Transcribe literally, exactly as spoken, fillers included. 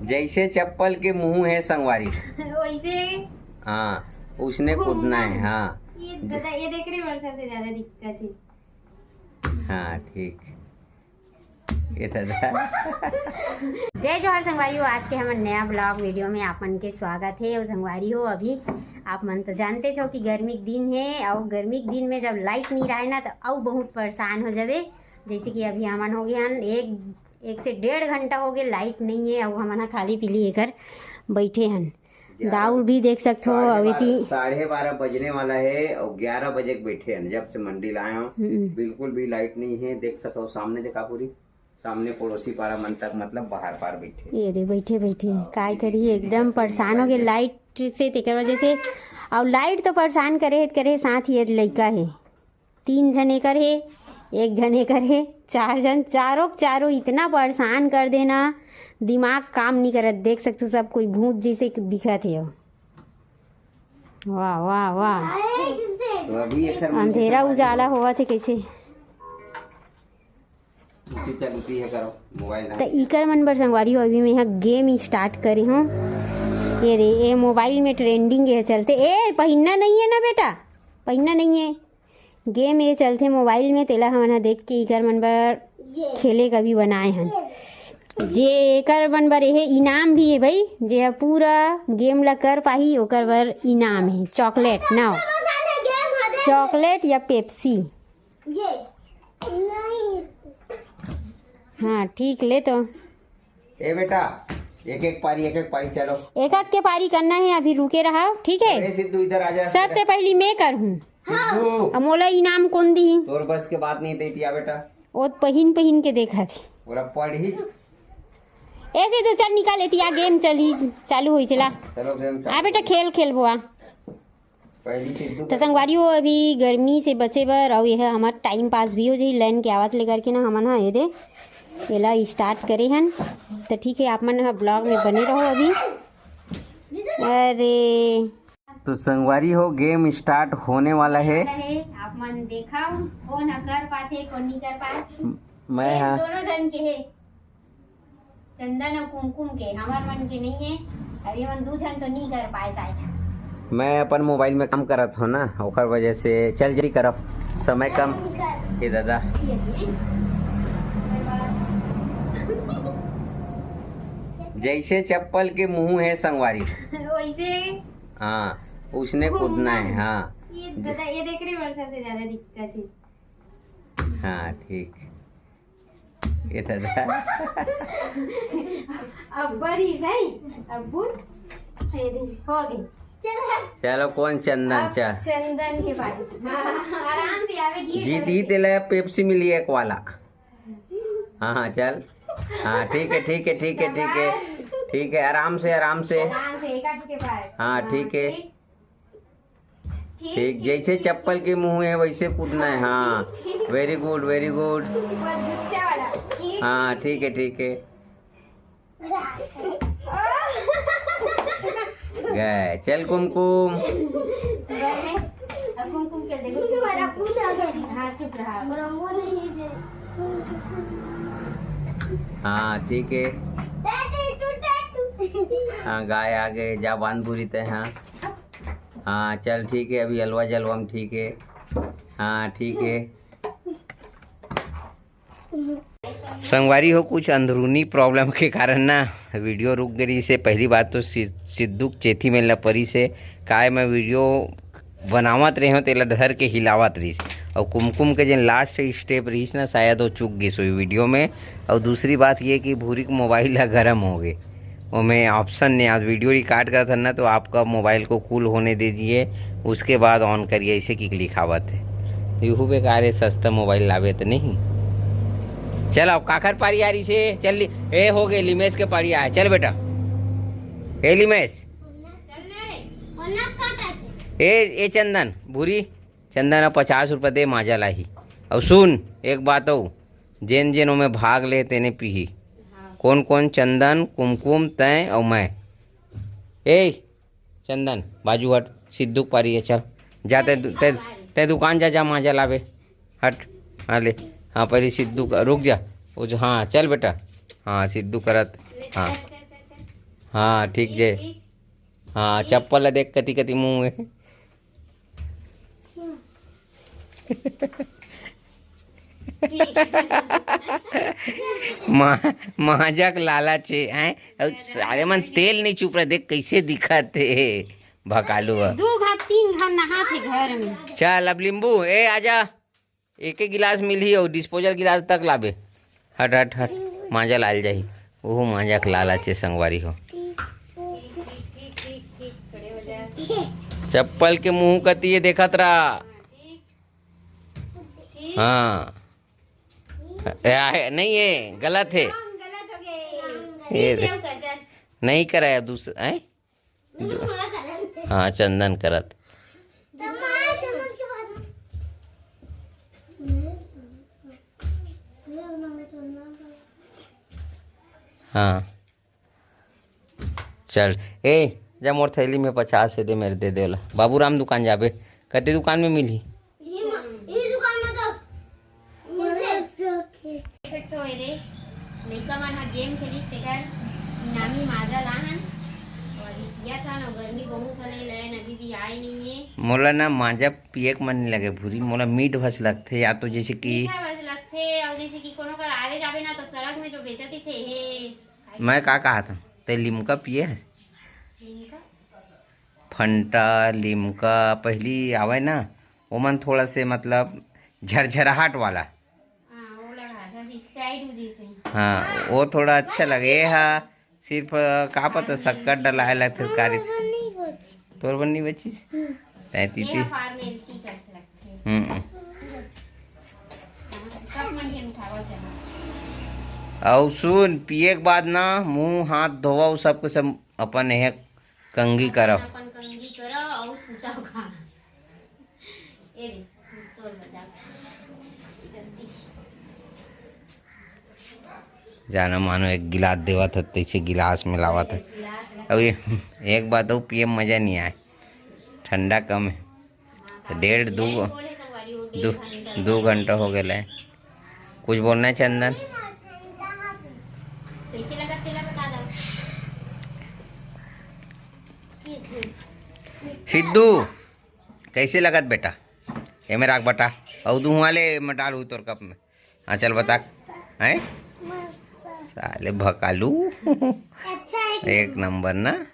जैसे चप्पल के मुंह है संगवारी। वैसे। हाँ, उसने कूदना है। हाँ। ये दादा, ये देख रहे, वर्षा से ज्यादा दिक्कत है। हाँ, ठीक। ये दादा। जय जोहार संगवारी हो, आज के हमर नया ब्लॉग वीडियो में आप मन के स्वागत है। और संगवारी हो, अभी आप मन तो जानते छो कि गर्मी के दिन है, और गर्मी के दिन में जब लाइट नहीं रहे ना, तो अउ बहुत परेशान हो जावे। जैसे कि अभी हमन हो गए हन एक, एक से डेढ़ घंटा हो गए लाइट नहीं है, और हमन ह खाली पीली एकर बैठे हन। ग्यारह, दाऊ भी देख सकथो, साढ़े अउ एती बारह, साढ़े बारह बजने वाला है और ग्यारह बजे के बैठे हैं जब से मंडी लाए हो। हम्म। बिल्कुल भी लाइट नहीं है, देख सको सामने, देखा पूरी सामने पड़ोसी पारा मन तक, मतलब बाहर पार बैठे। ये दे बैठे बैठे हाँ, काय ये करी, देखिए, एकदम देखिए, परेशान हो गए मोबाइल में। लाइट से, तेकर वजह से। और लाइट तो परेशान करे है, करे है, साथ ही ये लइका है, तीन झन एकर है, एक झन एकर है, चार झन, चारों के चारों इतना परेशान कर देना, दिमाग काम नहीं करत। देख सकते हो, सब कोई भूत जैसे दिखत है। वाह, वाह, वाह। तो अभी एकर मन के अंधेरा संभाल उजाला लो। होवत है कैसे। उठी चल, उठी है करो, मोबाइल ना। तो इकर मन बर संगवारी हो, अभी मैं यहाँ गेम स्टार्ट करे हूँ। ये रे, ये मोबाइल में ट्रेंडिंग ये चलते। ए, पहिनना नहीं है ना बेटा, पहिनना नहीं है। गेम ये चलते मोबाइल में, तेला हमन ह देख के इकर मन बर ये। खेले का भी बनाए हन। ये। जे एकर मन बर ये इनाम भी है भाई, जे ह पूरा गेम ला कर पाही, ओकर बर इनाम है चॉकलेट। नाउ, चॉकलेट या पेप्सी? ये। नहीं। हाँ, ठीक, ले तो। ए बेटा, एक एक पारी, एक एक पारी, चलो। एक एक के पारी करना है, अभी रुके रहा, ठीक है? ए सिद्धू, इधर आ जा। सबसे पहली मैं कर हूँ। सिद्धू। अब मोला इनाम कौन दी? तोर बस के बात नहीं, दे दिया बेटा। वो पहिन पहिन के देखा थी। पूरा पढ़ी। ऐसे तो चल निकाल लेती, आ गेम चल ही, चालू हुई चला। चलो गेम आ चालू। बेटा, खेल खेल बुआ। पहली सिद्धू तो का संगवारी हो, अभी गर्मी से बचे बर, और यह हमार टाइम पास भी हो जाई। लाइन के आवत लेकर के ना हमन हा ये दे, एला स्टार्ट करे हन। तो ठीक है, आप मन हा ब्लॉग में बने रहो अभी। अरे, तो संगवारी हो, गेम स्टार्ट होने वाला है। आप मन देखा, कौन ह कर पाथे, कौन नहीं कर पाए। मैं ये हा दोनों जन के है। चंदन और कुमकुम के, हमर मन के नहीं है। अब ये मन दू झन तो नहीं कर पाए शायद। मैं अपन मोबाइल में काम करत हो ना, ओकर वजह से। चल जल्दी करो, समय कम। ये दादा, ये जी। जैसे चप्पल के मुंह है संगवारी। वैसे। हाँ, उसने कूदना है। हाँ। ये दादा, ये देख रहे, वर्षा से ज्यादा दिक्कत है। हाँ, ठीक। ये दादा। अब बड़ी सही, अब बुन। ये दे, हो गई। चल। चलो, कौन चंदन? अब चल। चंदन के पारी। हाँ, आराम से आवे, गिर जीत जावे। ही तेला पेप्सी मिली एक वाला। हाँ, हाँ, चल। हाँ, ठीक है, ठीक है, ठीक है, ठीक है। ठीक है, आराम से, आराम से। आराम से, एक हाथ के पास। हाँ, हाँ, ठीक है। ठीक। ठीक, ठीक, जैसे ठीक, चप्पल ठीक। के मुंह है, वैसे कूदना है। हाँ, ठीक। Very good, very good। ऊपर झुकचा वाला। ठीक, हाँ, ठीक, ठीक है, ठीक। ठीक है। गए, चल कुमकुम। गए। अब कुमकुम के देखो। तुम्हारा फूल आ गया। हाँ, चुप रहा। और वो नहीं है। हाँ, ठीक है। हाँ, गाय आ गए, जा बांध पूरी तय। हाँ, हाँ, चल ठीक है, अभी अलवा जलवा में ठीक है। हाँ, ठीक है। संगवारी हो, कुछ अंदरूनी प्रॉब्लम के कारण ना वीडियो रुक गई से। पहली बात तो सि-, सिद्धू के चेथी में लपरी से काय मैं वीडियो बनावत रहे हो, तेला धर के हिलावत रहिस। और कुमकुम के जेन लास्ट स्टेप रहिस ना, शायद वो चूक गिस हुई वीडियो में। और दूसरी बात ये कि भूरी के मोबाइल ह गरम हो गए, ओमे ऑप्शन नहीं। आज वीडियो रिकॉर्ड करत हन ना, तो आपका मोबाइल को कूल होने दीजिए, उसके बाद ऑन करिए, ऐसे की लिखावत है। यहू बेकार है, सस्ता मोबाइल लावे तो नहीं। चल, अब काखर पारी आ रही से, चल ली-, ए, हो गए, लिमेश के पारी आए। चल बेटा, ए लिमेश, ए, ए चंदन, भूरी, चंदन, अब पचास रुपये दे, माजा लाही। और सुन, एक बात हो, जेन जेन ओमे भाग ले, तेने पीही। हाँ। कौन कौन? चंदन, कुमकुम, तैं और मैं। ए चंदन, बाजू हट, सिद्धू के पारी है, चल। जा, तै दु-, तै, तै दुकान जा, जा, माजा लाबे। हट, हाँ ले, हाँ, पहले सिद्धू का, रुक जा। वो जो, हाँ, चल बेटा, हाँ, सिद्धू करत। हाँ। हाँ, ठीक जे। हाँ, चप्पल ला देख, कति कति मुँह में। मा-, मांजा के लालच हे, हैं? अउ सारे मन तेल नहीं चुप रहे, देख कैसे दिखत हे भकालू ह। दू घाट, तीन घाट नहात हे घर में। चल, अब लिंबू, ए, आजा। एक एक गिलास मिलही अउ डिस्पोजल गिलास तक लाबे। हट, हट, हट। मांजा लाल जाही। ओहो, मांजा के लालच हे संगवारी हो। चप्पल के मुंह कती ये देखत रहा। हाँ। ए, आहे, नहीं, ये गलत हे। ये दे-, नहीं कराया दूसरा, हैं? हाँ, चंदन करत। हाँ। चल, ए, जा मोर थैली में पचास हे दे, मेरे दे दे ओला। बाबूराम दुकान जाबे, कते दुकान में मिलही? ये दुकान में तो मुझे एक ठो ए दे, लइका मन ह गेम खेलिस, तेकर नामी माजा लाहन और पियत हन, और गर्मी बहुत हले, लेकिन अभी भी आए नहीं है। मोला ना माजा पिए के मन नहीं लगे भूरी, मोला मीठ भस लगथे, या तो जैसे कि मीठा भस लगथे, और जैसे कि कोनो कर आवे जाबे ना, तो सड़क में जो बेचत ही थे, हे, मैं का कहा था, ते लिमका पिए हस? लिमका? फंटा, लिमका, पहली आवे ना, ओमन थोड़ा से मतलब झरझराहट वाला। हाँ, वो लगा था, Sprite हो जैसे। हाँ, वो थोड़ा अच्छा लगे। ये हा सिर्फ, अ, का पता शक्कर डलाए लगथे, का रहिथे। तोर बर नहीं बचिस? तैं ये पीती। हा formality कस लगथे। हम्म। हाँ, कप मन के उठावत है। अउ सुन, पिए के बाद ना मुंह हाथ धोवा, उ सबके सब अपन एहे कंगी करव। अपन कंगी करव अउ सुतव का। ए रे, तोर बता। जल्दी। जाना मानो एक गिलास देवत ह, तैसे गिलास में लावत ह। गिलास में। अब ये एक बात अउ पिए में मजा नहीं आए, ठंडा कम है। तो डेढ़, दू, दू, दू घंटा हो गया है। कुछ बोलना है चंदन? कैसे लगत तेला बता दो। सिद्धू, कैसे लगत बेटा? ये में राख बेटा, अउ दू हुआ ले, मैं डालू तोर कप में। हाँ, चल बता। हैं? साले भकालू। अच्छा है। एक नंबर ना।